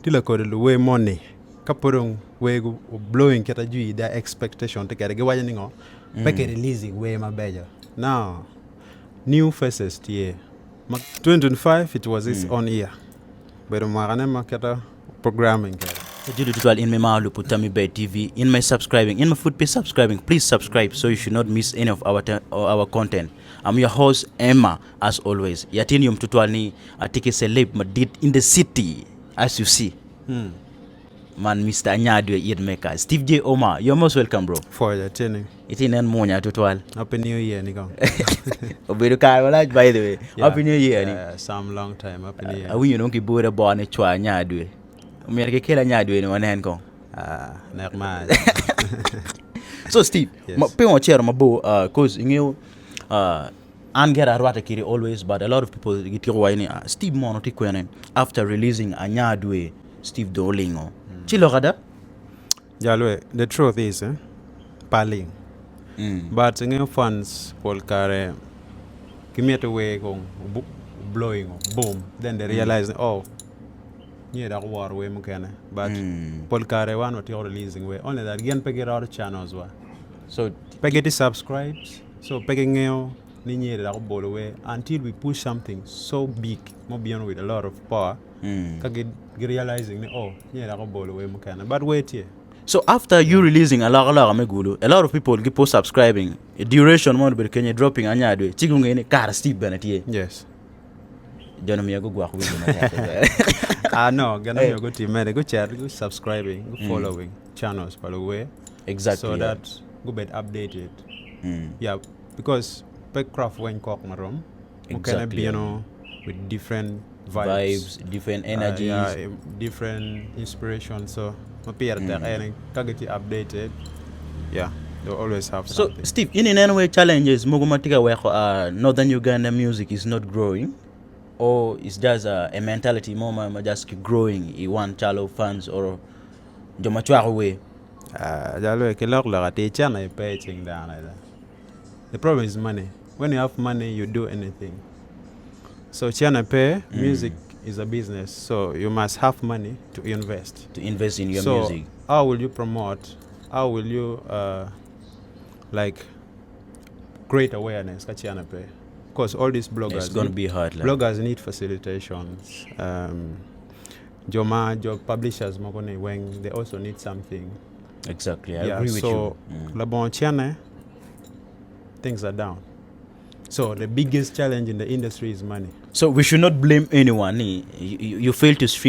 Tye lakodi luwer moni ka pud dong wer gu blowing kit ajwi their expectation tye kwede giwaco ni ngo pe ki releasing wer mabeco now new faces tye ma 2025 it was its own year obedo mwaka ne ma kite programming kwede. Ajulu tutwal in me maro lubo Tammy Ber TV in me subscribing in ma pud pe subscribing please subscribe so you should not miss any of our our content I'm your host Emma as always yatin yom tutwal ni atye ki celeb madit in the city as you see man Mister Anyadwe it maker Steve J Omar you're most welcome bro. Pwoc atye ni. Itye inen mwonya tutwal. Happy new year ni kong. Obedo kare malac by the way. Yeah. Happy new year ni. Yeah, some long time. Happy new year. Awinyo dong kibore bor ni cwa Anyadwe. Omyero kikel Anyadwe ni wanen kong. Ah, nek ma. So Steve, Yes. ma, pingo wacito mabor uh, cause ingeyo uh, an gire arwatte kidi always but a lot of people gitiko waco ni ah, Steve mono tye kwene after releasing Anyadwe Steve dong olingo. Ci lok ada? Jalwe, the truth is eh, paling. But ingeyo fans pol kare gimito wer kong blowing boom then they realize ni oh nyo dok oworo wer mukene but pol kare wan watyeko releasing wer only that gin pe giroro channels wa So pe gitye subscribed so pe gingeyo ni nyo dok obolo wer until we push something so big mubino with a lot of power ka gi realizing ni oh nyo dok obolo wer mukene but wer tye. So after you releasing alokaloka me Gulu, a lot of people gipo subscribing duration mo obedo kenyo dropping Anyadwe ci gungeyo ni kara Steve bene tye. Yes. Jono myero gugwok wigi matek. Ah no, gin omiyo gutimme ni gucit gu subscribing, gu following channels pa luwer Exactly. so yeah. that gubed updated. Yeah, because pe craft weng kok marom. Mukene Exactly, yeah. bino with different vibes. Vibes, different energies. Yeah, different inspiration. So ma pire tek en ka gitye updated, yeah, they will always have So something. Steve, in ineno wai challenges mogo ma tye ka weko Northern Uganda music is not growing or it's just a mentality mo ma just keep growing i wan calo fans or jo ma cwako wer? Jalo ki lok lok atir cene aye pe i cing dano. The problem is money. When you have money you do anything. So cene pe, music is a business so you must have money to invest. To invest in your so music. how will you promote? How will you like create awareness ka cene pe? Because all these bloggers It's gonna be hard. Like. bloggers need facilitations. Jo ma jo publishers mogo ni weng they also need something. Exactly, I Yeah, agree with so you. Labongo cene things are down. So the biggest challenge in the industry is money. So we should not blame anyone. You fail to stream